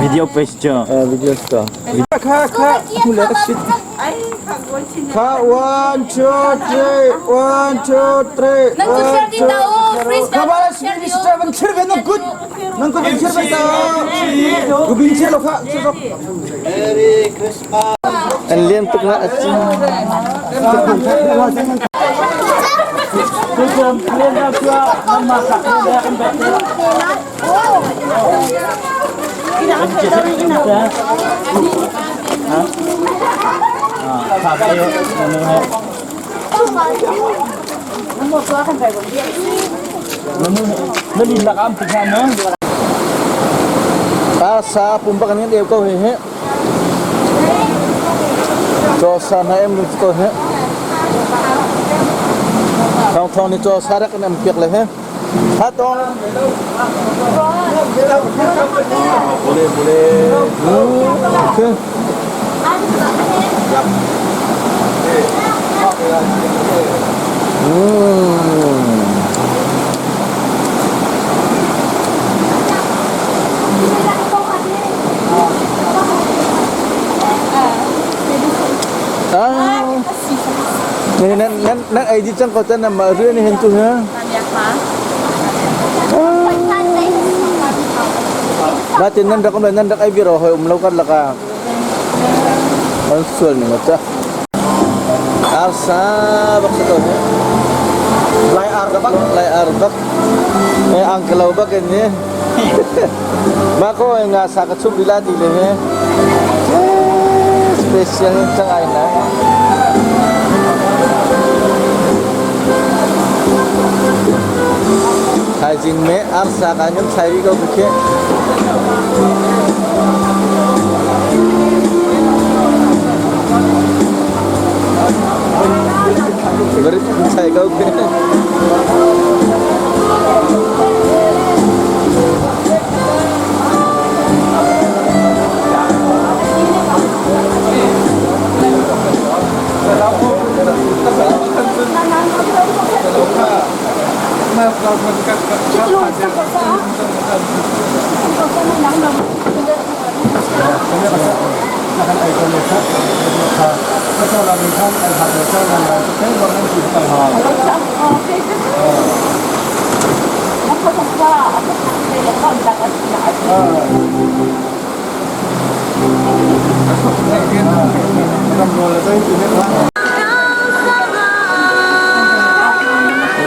Video page cho. Video sto. Kha kha hule ka sit. Kha 1 2 3 1 2 3. Nang ku share din tao, freeze Kha ba la seven chir ve no good. Nang ku bin chir ve ta. Ku bin chir lo kha chir lo. An lian tuk na achi. Sa pumpak an ngan eu ko he he. Chaw sa na em ko he. Thong thong ni chaw sa rak an piak le he. Ha tong. Boleh boleh. Okay. Ah. Nan nan nan ei di cang ko tan ma rian ni hen tu ha. Natin nan rak um nan rak ei biro hoi um lo kan laka. An sual ning cha. Arsa bak sa to he. Lai ar bak. Lai ar bak. Eh ang kalau bak ini. Mako nga sa ka chum bila ti le he. Special chang ai na. Thaizing me arsa ka nyam chai ri ko khe. Very chai ko khe.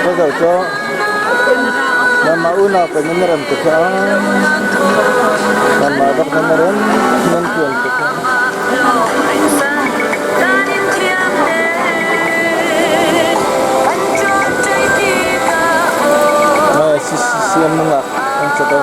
Ko zo cho. Nama una ko nan ram ko cha. Nama bak nan ram nan tuan ko cha. Ma si si si am nga ang cha ko.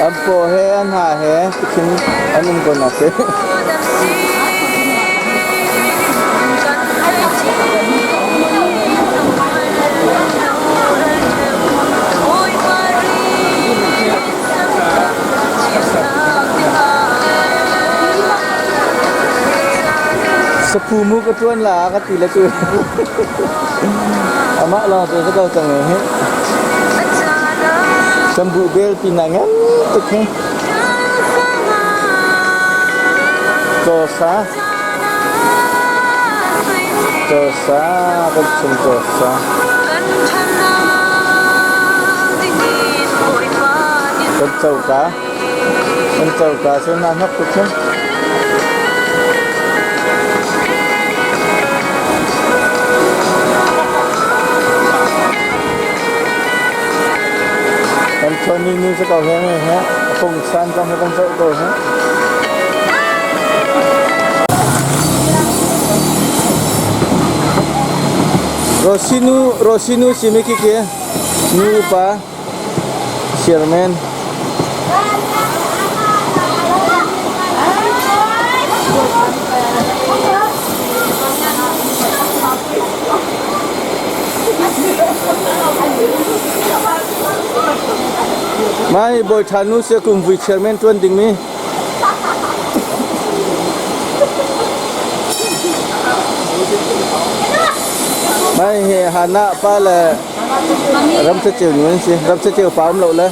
An po he an ha he tikhin an um ko na se. Sapu mu ka tuan la ka ti le tu. Amah lawng tu sa ko cang he. Sambu bel pinangan tuk he. Cawsa. Cawsa kan chung cawsa. Kan coka. Kan coka cu na hnok tuk he. Kan choni ni cu ko he he. Pungsan zong he kan zoh ko he. Rosinu Rosinu simi ki ke nu upa chairman. Mai Bawi Tha Nu sia kum vui chairman tuan dingmi. Mai he Hana pa le Ram Cheu nu an si. Ram Cheu pa um lo le.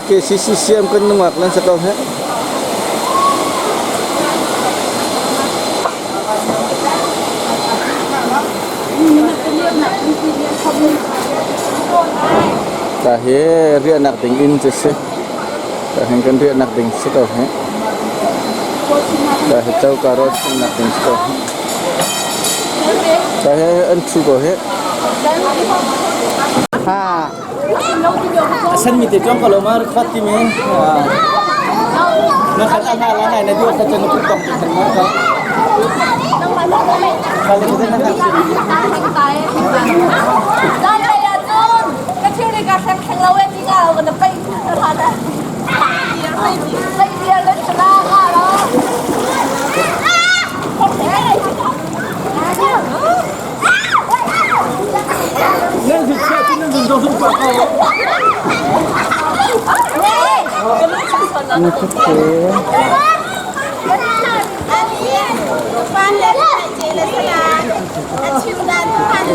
KCCCM kan nungak nan sa ko he. Ta hi riahnak ding inn cu si. Ta hin kan riahnak ding si ko hi. Ta hi coka rawl chumnak ding si ko hi. Ta hi an thu ko hi. Ha. San mi te chong ko lo ma khat ti mi. Na khat a nga la nai na dio khat chan ku tong khan ma ka. Khal ko na na.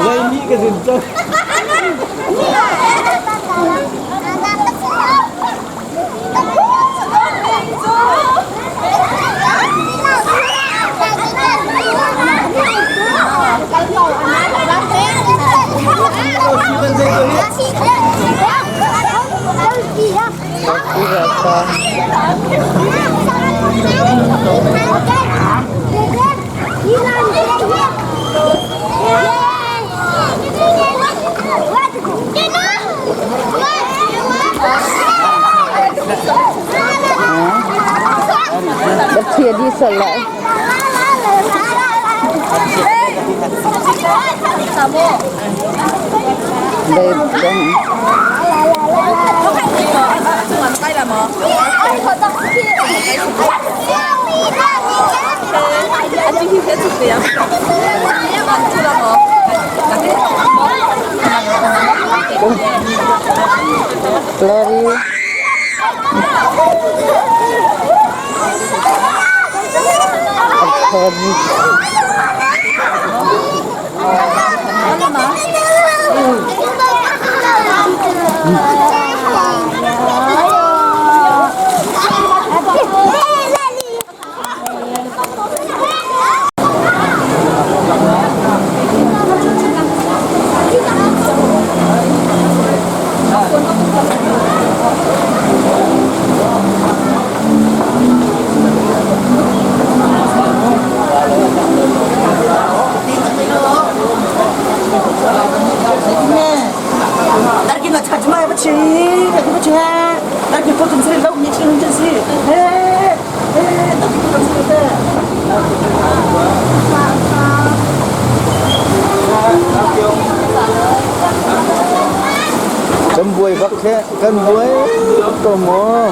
Laimi ka zin cang. Kan buai bak he, kan buai ko maw?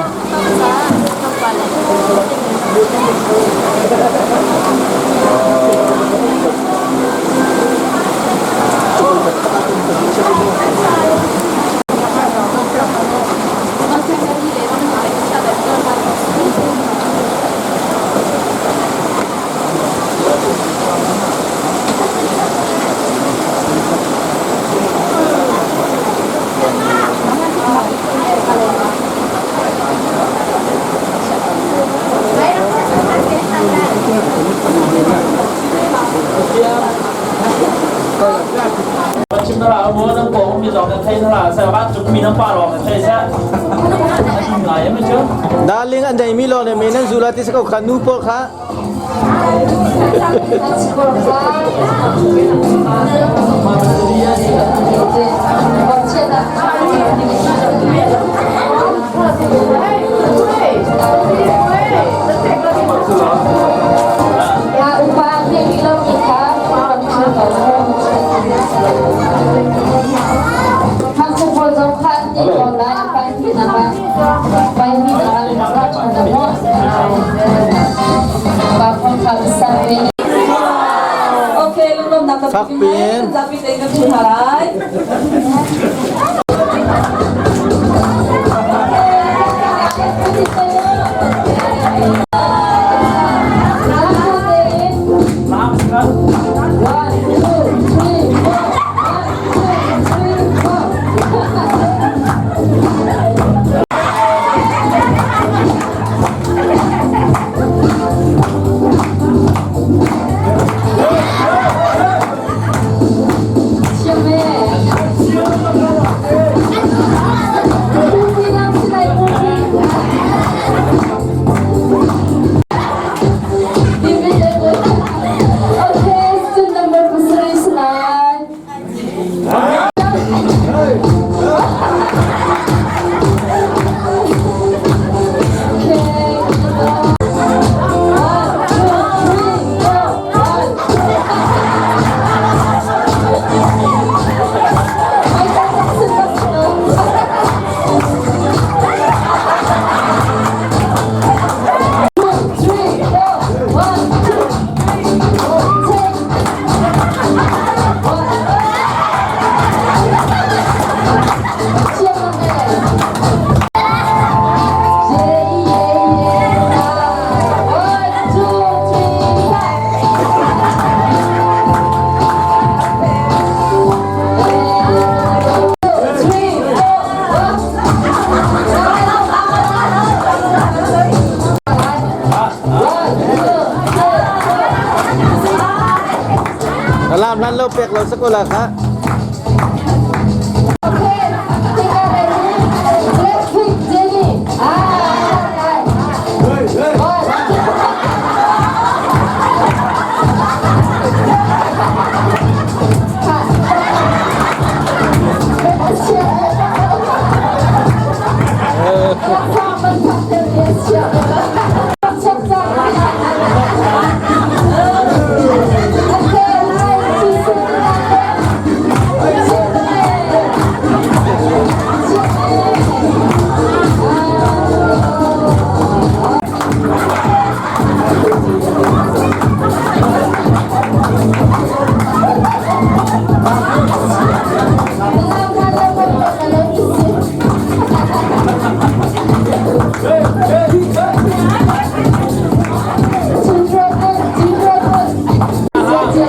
Darling an dei mi lo ne me nan zula ti ko kha nu pawl kha. Lawmnak tampi he zapi tein kan ṭhu hna lai. One, two, three, four. One, two, three, four. Okay, student number 9. Okay. One, two, three, four. One. May tataksin Two, three, four. One, two, three, four. Take. One. One, two, three, five. Three, four, one. One, two, three, Alam nan lo pek lo sekolah kha. Okay, tinggal ready. Blackpink Jennie. Ah, one.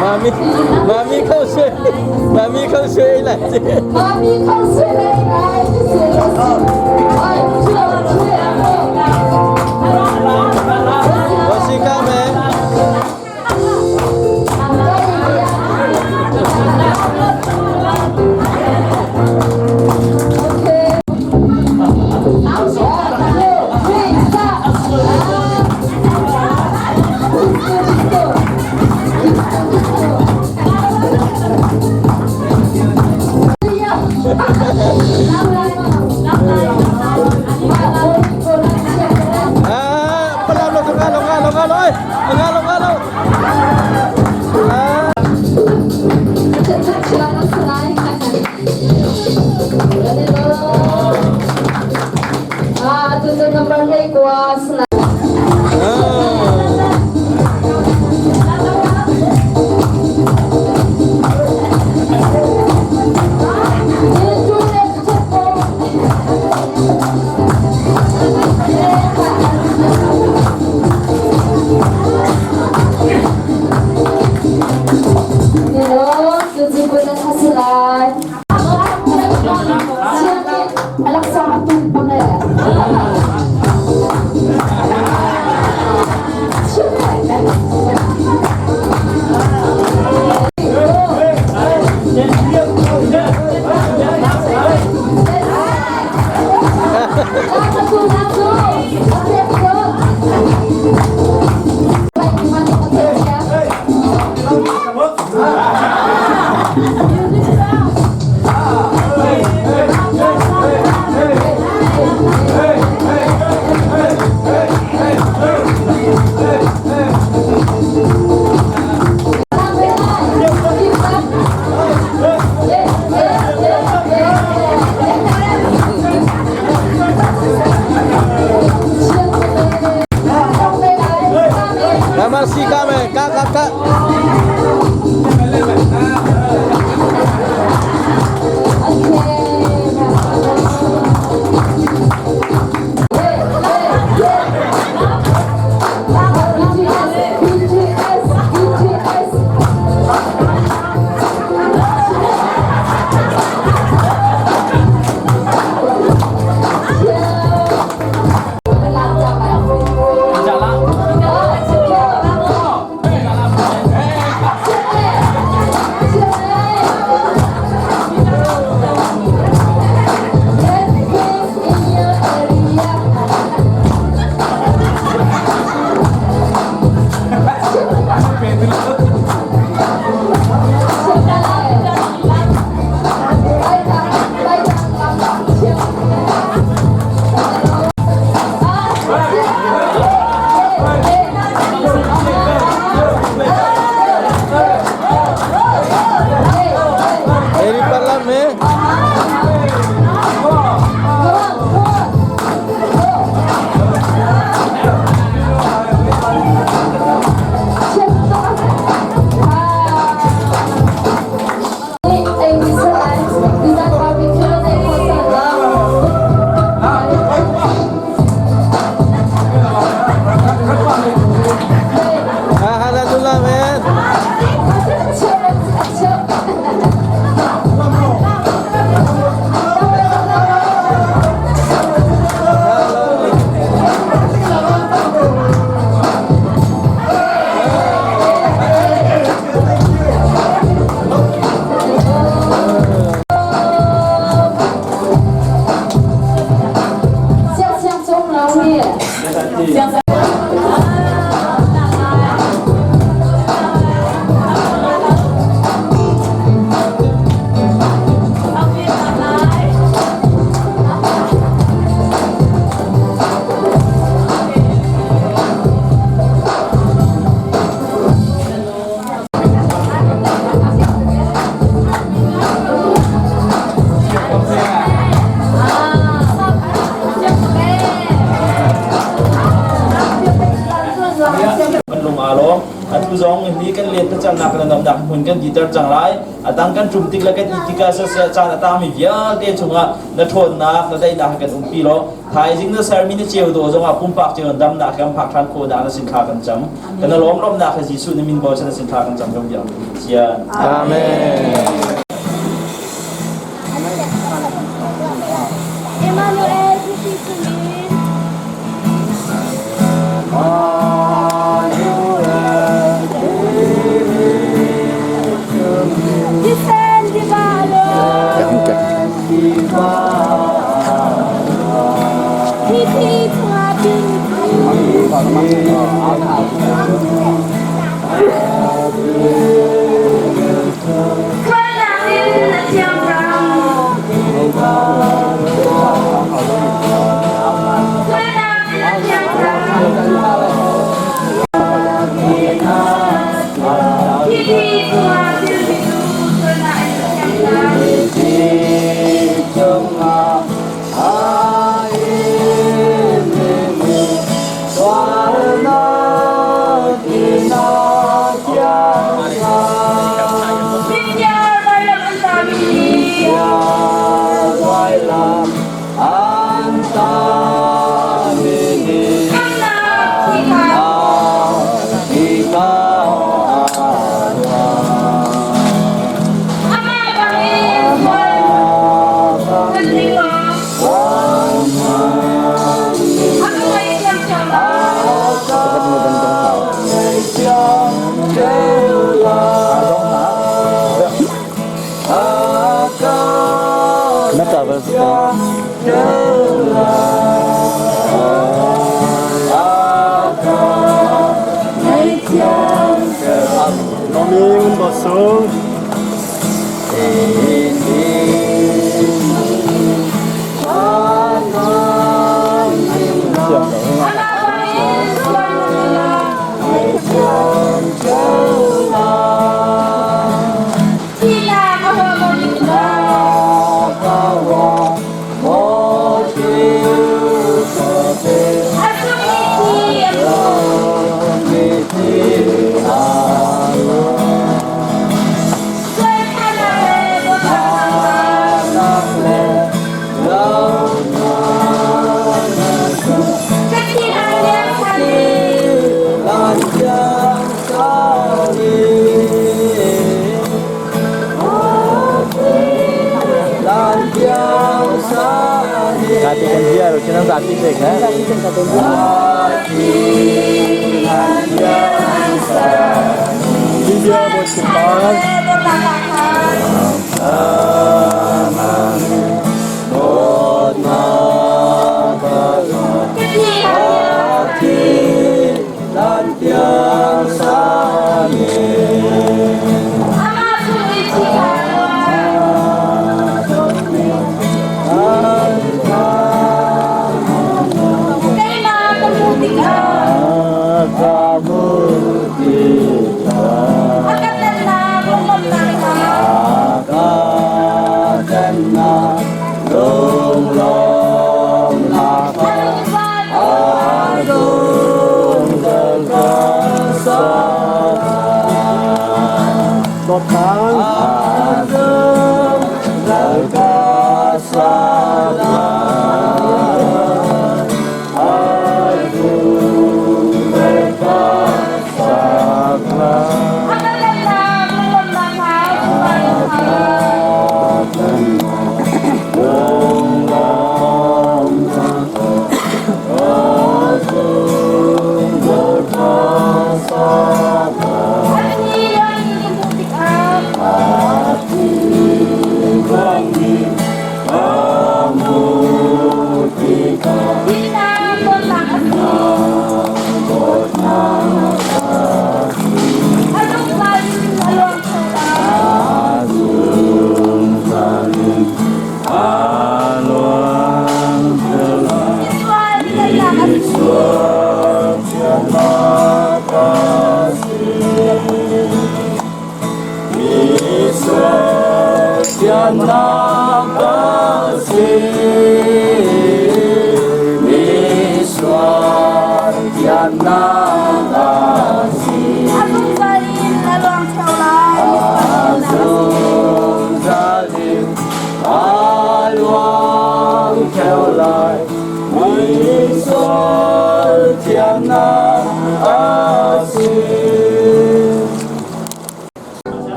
Mami, mami 口水，妈咪口水来接。妈咪口水来来，谢谢老师。One, two, three, four. 我是高梅。 Okay. One, two, three, start. Disco, disco. Disco, disco. Ya. Ah, palam lo ngalo ngalo ngalo oi. Ngalo ngalo. Ah. Ah, tu number 8 kwa Ah. Namar si kame, kak kak kak. siasalnak le nuamhnak hmun kan diter cang lai. A dang kan ṭum tik le kan ih tikah siseh caan a tangmi vialte chungah na ṭhawnnak, na daihnak kan umpi law thaizing na sermi na ceu dawh zongah pumpak cio in damnak kan phak ṭhan khawhnak na sin thla kan cam. Kan lawm lawmnak he Jesuh na min bochan na sin thla kan cam kan biak Pathian. Amen. Emmanuel Jesuh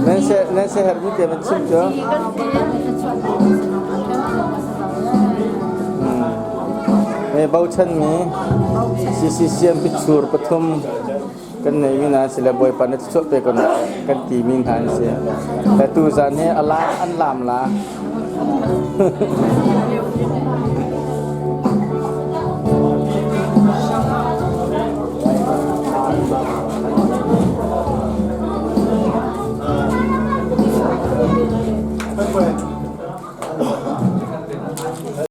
Nan se nan se hermi te man chim cu. Me bochan mi CCCM pichur pathum kan nei mi na sile Bawipa na chuah pe kon kan ti mi hna an si. Ta tu zan hi ala an lam la.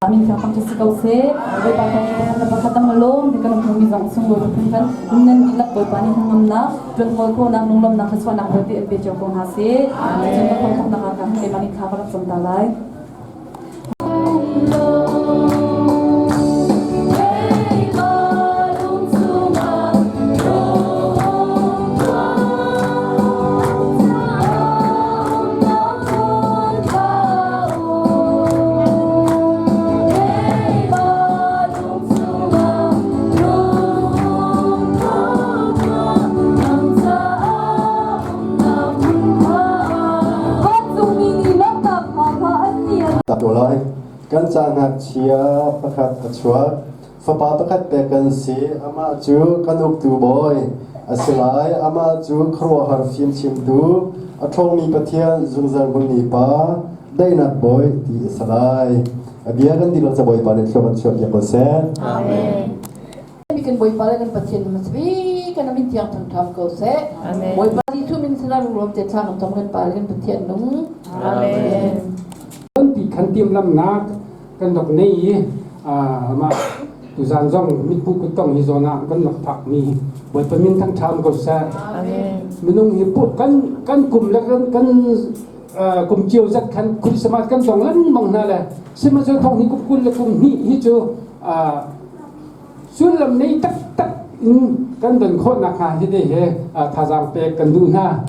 Amin ka pang si ko se Bawipa thawng na pakhat ang malom di kan hmu mi zong sung lo phun kan nan dilak Bawipa ni hangam na tuan ngol ko nak lunglom nak khaswa nak vialte an pe cheu ko ha se cun ka thong thok nak ka ke mani tha ka rak som ta lai. Lai. Kan ca ngakchia pakhat a chuak. Fapa pakhat pek kan si. Amah cu kan uktu bawi a si lai. Amah cu khuaruahhar fimchimtu, a ṭhawngmi Pathian, zungzal hmunmi Pa, daihnak bawi ti a si lai. A bia kan dihlak ca Bawipa nih thlua kan chuahpiak ko seh. Amen. Kan Bawipa le kan Pathian hmasabik kan amin tiang thangṭham ko seh. Amen. Bawipa Jesuh min sinah rungruam te thla kan cam kan Pa le kan Pathian nung. Amen. Kan ti khan tiam lamnak kan rak nei i mah tuzan zong mitbu kuttong hi zawn ah kan rak phak mi Bawipa min thangṭham ko seh. Minung hi kan kan kum le kan kan kum cio zat khan Christmas kan dong lengmang hna le sihmanhsehlaw thong hi kum 20 le kum hnih hi cu sullam nei taktak in kan don khawh nakhnga hi te he thazaang pek kan duh hna.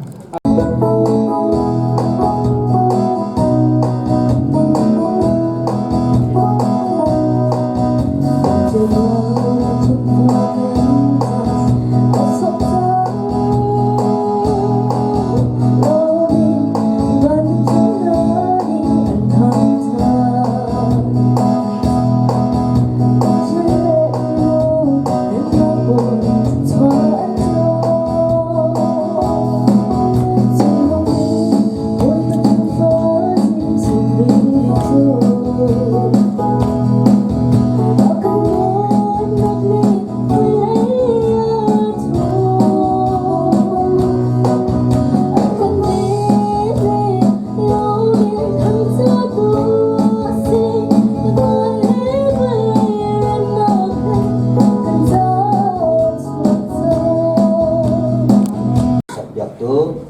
Biaktu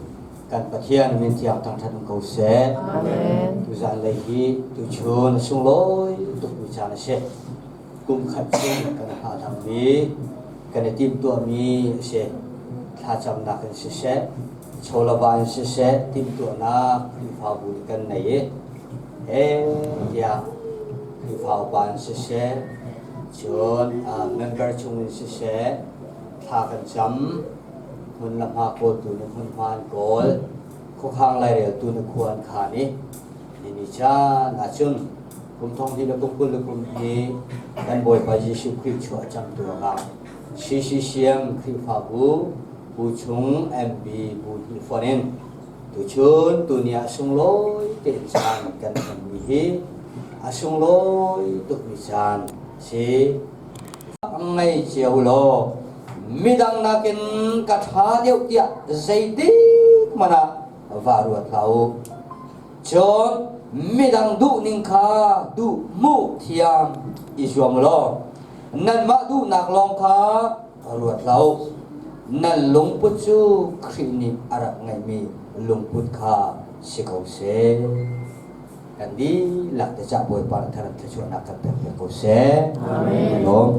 kan Pathian min thiang thangṭhat um ko seh. Amen. Tuzan lei hi tuchun a sunglawi tuk mi caan a si. Kum khat chung kan hahlammi kan i timhtuahmi a si. Thlacamnak in siseh, chawlava in siseh timhtuahnak Khrihfabu nih kan nei i he tiah Khrihfa upa in siseh, cun member chung in siseh thla kan cam. Hmun le hma kawltu nih hmunhma an kawl, khuakhang laireltu nih khua an khan i nini caan ahcun kum thong hnih le kum 20 le kum hnih kan Bawipa Jesuh Khrih chuah cangtu ah CCCM Khrihfabu bu chung MB bu hnih fonh in tuchun tuni ah sunglawi tein caan kan hmanmi hi a sunglawi tukmi caan si. Ngei cio law midang nakin ka ṭha deuh tiah zeitik hmanh ah va ruat hlah u. Cun midang duhning kha duh hmuh thiam i zuam u law nanmah duhnak lawng kha ruat hlah u. Nan lungput cu Khrih nih a rak ngeihmi lungput kha si ko seh. Kan dihlak te cah Bawipa nih thar thluachuahnak kan pek piak ko seh. Amen. Lawm.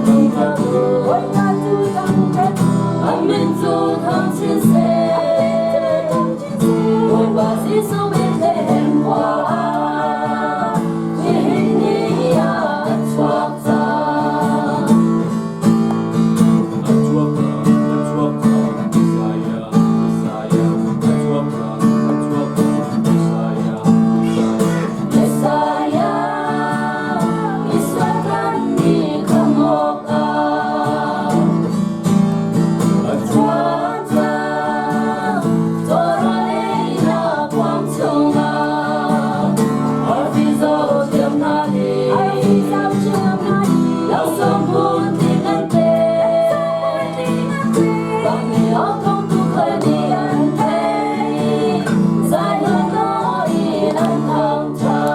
thangṭhat u. Bawipa cu thangṭhat u. A min cu thang chin seh. Bawipa Jesuh Bethlehem khua ah nihin ni ah a chuak cang. A chuak cang, a chuak cang, Messiah, Messiah. A chuak cang, a chuak cang, Messiah, Messiah. Messiah, Israel kan nih khamh awkah A chuak chuak cang. Torah einak kuang chungah arfi zohthiam hna nih laksawng phun an pek. Bangmi awthawng tuukhal nih an theih, zai hlaw in an thangṭhat.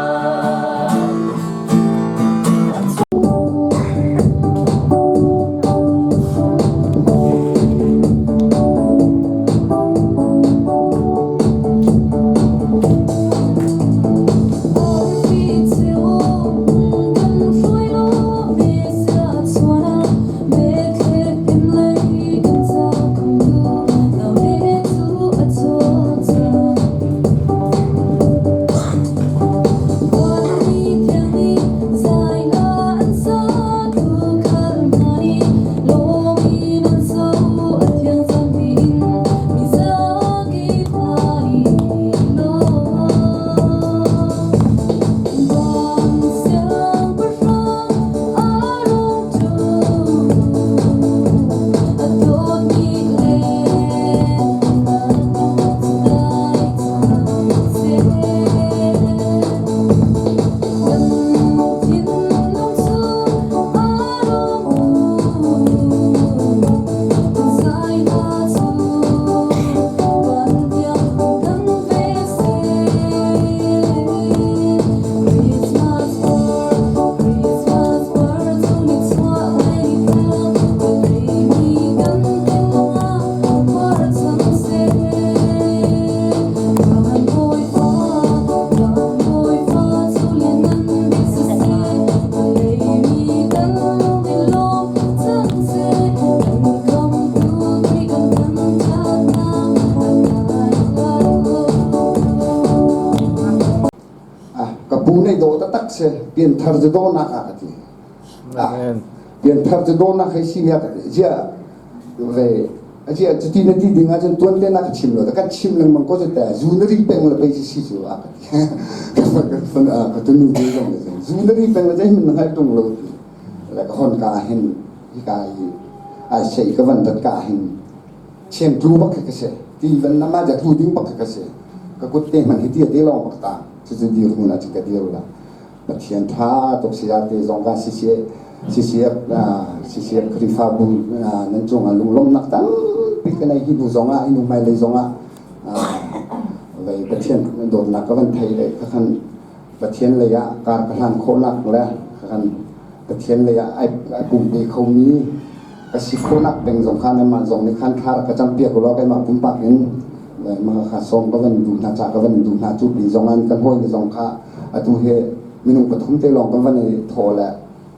Ka pu nei dawh taktak si pianthar cu dawhnak ah ka ti. Pianthar cu dawhnak hei si zia ve azia cuti na ti ding ahcun tuan te na ka chim lo kan chim lengmang ko cu te zu na ri peng le pei si cu a ka ti. Ka tunu te zong zu na ri peng le zei hmanh na hngalh tung lo ti le ka hon ka hin hika hi ai sei ka van rat ka hin chem tlu bak ka si ti van nama ja tlu ding bak ka si ka kut te hman hi ti te long bak ta cucu dir hmun ah ka dir la. Pathian ṭha tuk sayate zong kan CCF CCF Khrihfabu nan cungah lunglawmhnak tampi ka nei. Hi hnu zongah, hi hnu hmailei zongah vei Pathian dawtnak ka van thei le ka khan Pathian lei ah kar ka hlan khawhnak le ka kan Pathian lei ah ai pumpe khomi ka si khawhnak peng zong kha nanmah zong nih khan thla rak ka campiak ulaw keimah pumpak in mah kha sawm ka van duh hna, ca ka van duh hna. Cu pin zong an kan hawi zong kha atu he minung pathum te lawng kan van i thaw le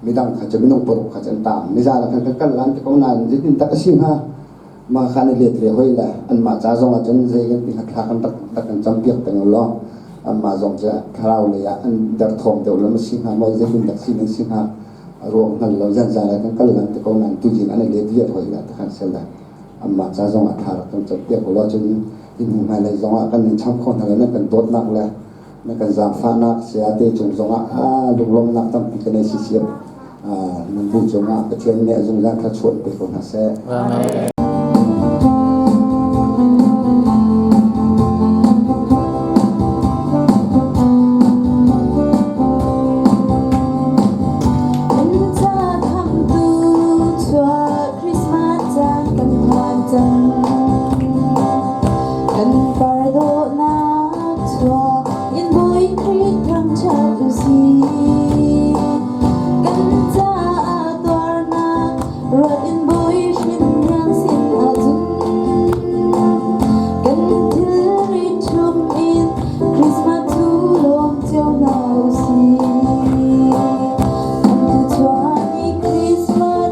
midang kha cu minung paruk kha cu an taang nizan ah khan kan kal lan te ko nain zeitin tak a si hnga mah kha ni let ve hoi le anmah ca zong ah cun zei kan ti thla kan rak rak kan campiak peng ulaw anmah zong cu thlarau lei ah an derthawm deuh lo ma si hnga maw, zeitin dak si nan si hnga ruang hngal lo zanzan ah kan kal lan te ko nain tuzing an i let viar hoi la takhan sel le anmah ca zong ah thla rak kan campiak ulaw cun in hnu hmailei zong ah kan in cham kho hna lo. Nan kan dawtnak le na kan zaangfahnak sayate cung zongah lunglawmhnak tampi kan ei sisiam nan bu cungah Pathian nih a zungzal thluachuah pe ko hna seh. Amen. Kan par dawhnak chuak in Bawi Khrih thangṭhat u sih. Kan caah tuarnak ruat in Bawi hrinhniang sin ahcun kan thilri chung in Christmas cu lawm cio hna u sih. Kan tuchuah ni Christmas.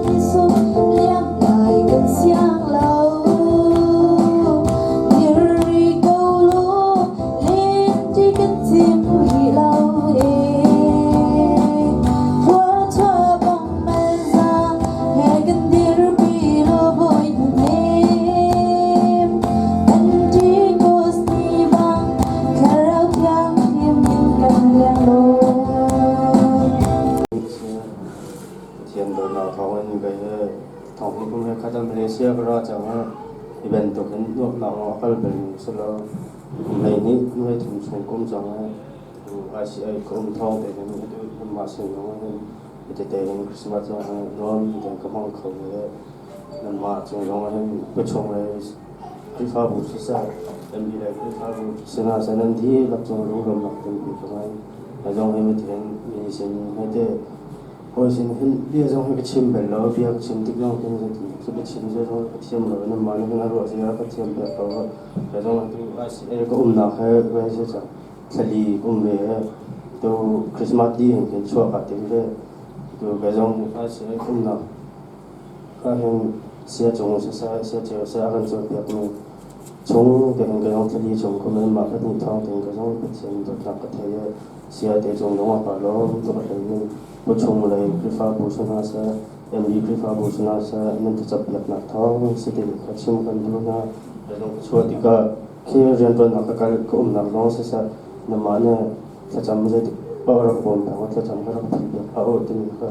Thawng in kei hi thong hi kum he khat ah Malaysia ka ra cang i hi bantuk in nuamhnak lawng a kal bal mi si lo. Kum 12 kum 13 chung ka um cang i ICA ka um thawng te hin anmah sin zong hin tete in Christmas zong hi nuam tein ka hmang kho ve. Nanmah cung zong ah hin pachung le Khrihfabu siseh, MB le Khrihfabu sinah seh nan dihlak cung lunglawmhnak tampi ka ngei. Hi zong hi mithen mi sin hei te hawi sin hin bia zong hi ka chim bal lo, bia ka chim tik zong hin zeitin cu ka chim zia zong ka thiam lo, nanmah nih hin a ruah zia ka thiam piak ko. Hi zong atu ICA ka umnak he ve si cang thlali ka um ve he tu Christmas di hin khin chuah kaa tim ve. Tu kei zong ICA ka umnak Ahhin sia cung siseh, sia ceu seh a kan cawnpiakmi chung tein ka zong thlali chung kum in mah pahnih thawng tein ka zong Pathian dawtnak ka thei i sia te cung zong ah kaa lawm tuk a hlei in Puchung lei Khrihfabu si hna seh, MB Khrihfabu si hna seh, nan thlacampiaknak thawng si tein kha chim kan duh hna. Ka zong ka chuah tikah khi rianṭuannak ka kal ka umnak zong siseh, nanmah nih thlacam zeitik paoh rak bawm peng u, thlacam ka rak phih piak hlah u timi kha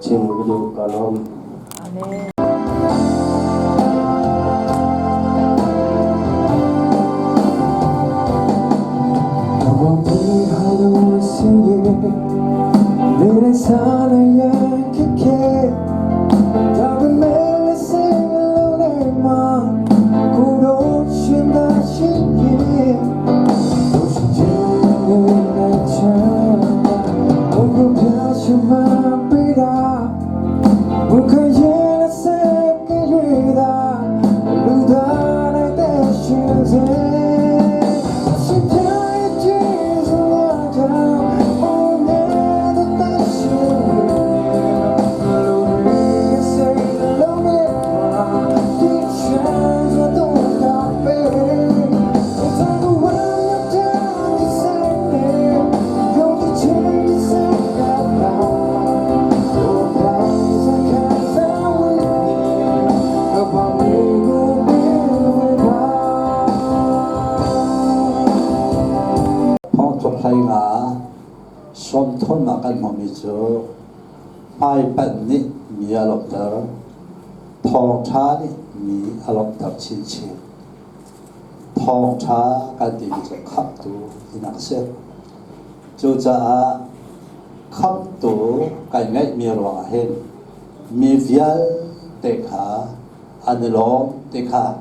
Chim ka duh ka lawm. Amen. Thawngthawk nga sawmthumnak kan hmuhmi cu hmaipanh nih mi a lawmhter, thawngṭha nih mi a lawmhter chinchin. Thawngṭha kan timi cu khamhtu tinak a si. Cucaah khamhtu kan ngeihmi ruangah hin mi vialte kha an i lawm ti kha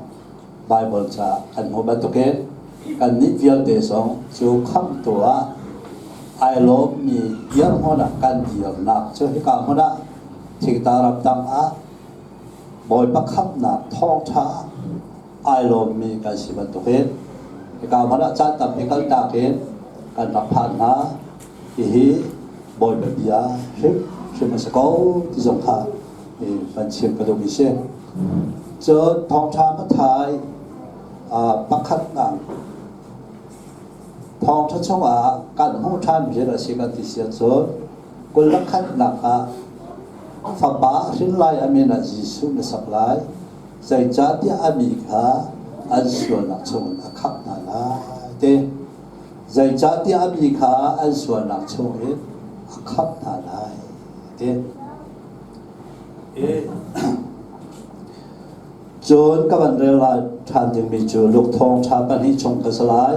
Baibal ca kan hmuh bantukin kannih vialte zong cu khamhtu ah ai lawmmi dirhmun ah kan dirnak cu hika hmun ah thingta ramtang ah Bawipa khamhnak thawngṭha ai lawmmi kan si bantukin hika hmun ah caan tampi kaltak in kan rak phan hna. Hihi Bawipa bia hrimhrim a si ko ti zong kha van chim ka duhmi si. Cun thawngṭha Matthai pakhatnak thawngṭha chungah kan hmuh ṭhan rian a si kan ti si ahcun 21nak ah fapa hrin lai a min ah Jesuh na sak lai zeicahtiah a mi kha an sualnak chungin a khamh hna lai ti zeicahtiah a mi kha an sualnak chungin a khamh hna lai ti Cun ka van rel lai ṭhan dingmi cu Luke thawngṭha pahnih chung ka si lai.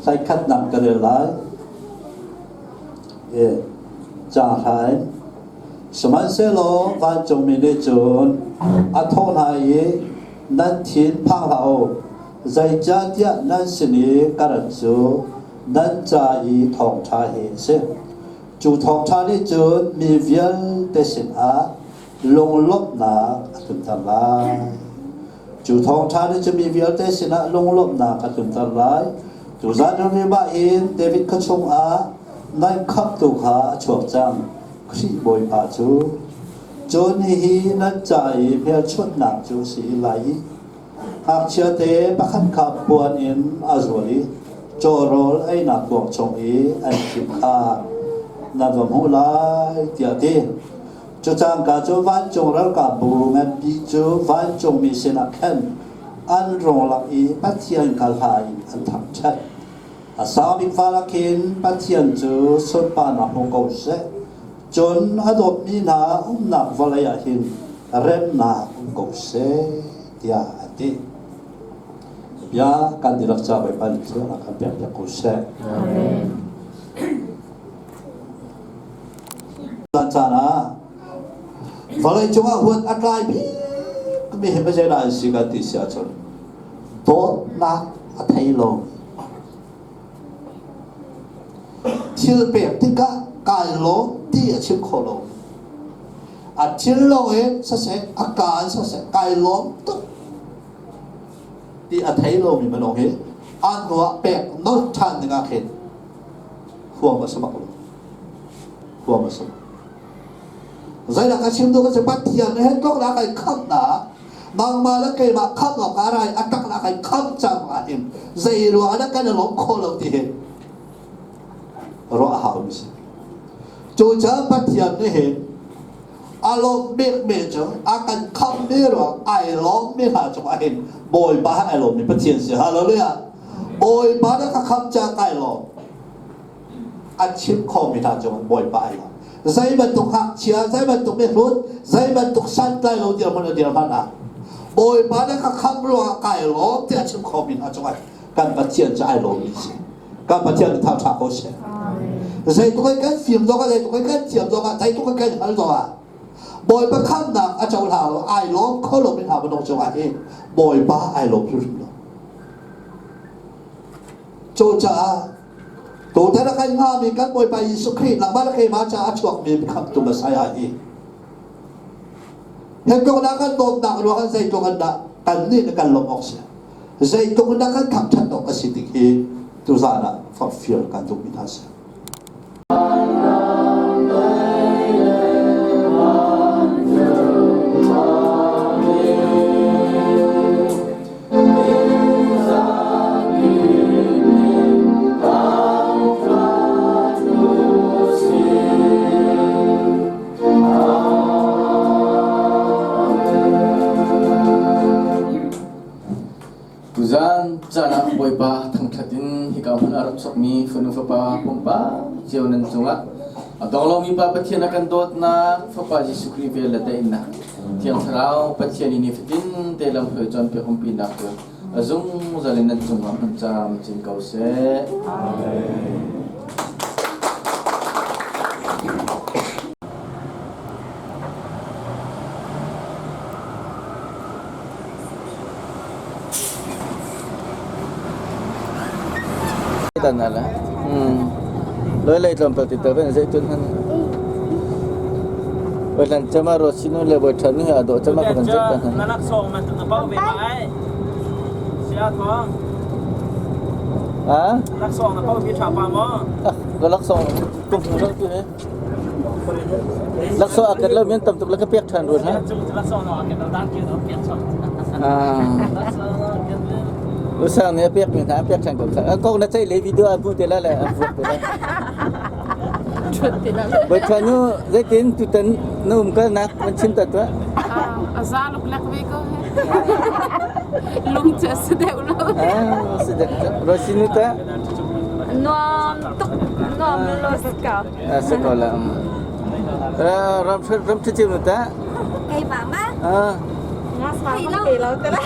Hlei-khatnak ka rel lai. Ca hla in. Sihmanhsehlaw vancungmi nih cun a thawh hna i, Nan thin phang hlah u, zeicahtiah nan sin i ka rat cu nan ca i thawngṭha hi a si. Cu thawngṭha nih cun mi vialte sinah lunglawmhnak a tlunter lai. Cu thawngṭha nih cun mi vialte sinah lunglawmhnak a tlunter lai. Tuzan rim ah hin David khua chungah nan khamhtu kha a chuak cang, Khrih Bawipa cu. Cun hihi nan ca i hmelchunhnak cu a si lai i ngakchiate pakhat kha puan in a zual i cawrawl einak kuang chung i an thim kha nan va hmuh lai, tiah a ti. Cu cangka cu vancung ralkapbu nganpi cu vancungmi sinah khan an rung lang i Pathian kha hla in an thangṭhat. A sang bik val ah khin Pathian cu sunparnak hmu ko seh. Cun a dawtmi hna umnak vawlei ah hin remnak um ko seh, tiah a ti. Bia kan dihlak ca Bawipa nih thluachuah kan pek piak ko seh. Amen. Caan ah vawlei cungah huat a tlai bik mi hi zeidah an si kan ti si ahcun dawtnak a thei lo. Thil pek tikah kai lawm ti a chim kho lo. A thil lo in saseh, a ka in saseh, kai lawm tuk ti a thei lomi minung hi an hnuah pek nolh ṭhan dingah khin huam a si bak lo. Huam a si. Zeidah ka chim duh ka si Pathian he tloknak ai khamnak nangmah le keimah khamh awk ah rai a taknak ai khamh cang ahhin zei ruangah dah kan i lawm khawh lo ti hi ruah a hau mi si. Cucaah Pathian nih hin a lawm bikmi cu a kan khamhmi ruang ai lawmmi hna cungah hin Bawipa he ai lawmmi Pathian si. Hallelujah. Bawipa na ka khamh caah kai lawm. A chim khomi hna cungah Bawipa ai lawm. Zei bantuk ngakchia, zei bantuk mihrut, zei bantuk santlai lo dirhmun a dir hmanh ah Bawipa na ka khamh ruangah kai lawm tiah a chim khomi hna cungah kan Pathian cu ai lawmmi si. Kan Pathian cu thangṭha ko seh. Zeitluk in kan fim zongah, zeitluk in kan thiam zongah, zeitluk in kan hngal zongah Bawipa khamhnak a cohlang lo, ai lawm kho lomi hna minung cungah hi Bawipa ai lawm hrimhrim lo. Cucaah tutan a kan hngami kan Bawipa Jesuh Khrih nangmah le keimah caah a chuakmi khamhtu Messiah hi Hitluk dah kan dawtnak ruangah zeitluk in dah kan nih kan lawmh awk si. Zeitluk in dah kan thangṭhat awk a si tik hi tuzaan ah forhfial kan duhmi hna si. Tuzaan caan ah Bawipa thangṭhat in hika hmun ah rak chuakmi fanu fapa pumpak cio nan cungah a dong lomi Pa Pathian a kan dawtnak Fapa Jesuh Khrih vel le daihnak Thiang Thlarau Pathian i nifatin te lamhruai cawnpiak umpinak cu a zungzal in nan cungah hmun camcin ko seh. Amen. Tan ala. Loi lei tlawmpal ti tel ben zeitun han. Oi chama ro sinu le boi than ni ado chama ko kan zet tan han. Na lak song man tu na pau ve ma ai. Sia thong. Ha? Lak song na pau bi tha pa mo. Ka lak song kum hu tu he. Lak song akat lo men tam tuk la ka pek than run ha. Lak song no akat lo dan ki no pek chom. Ah. Usang ne pek mi na pek than ko. Kok na chai le video a bu te la le a bu te la. Bawipa nu zeitin tutan na um kalnak man chim ta tuah? A za luk lek ve ko he. Lung cu a si deuh lo. Ah, si deuh. Rosinu ta? Nuam tuk, nuam lo si ka. Ah, si ko la. Ram ram ṭhi nu ta? Keimah ma? Ah. Nga sa ko te lo te la.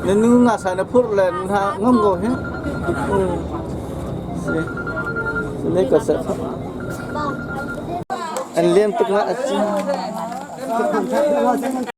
Na nu nga sa na phur le na ngam ko he. An liam tuk na a si.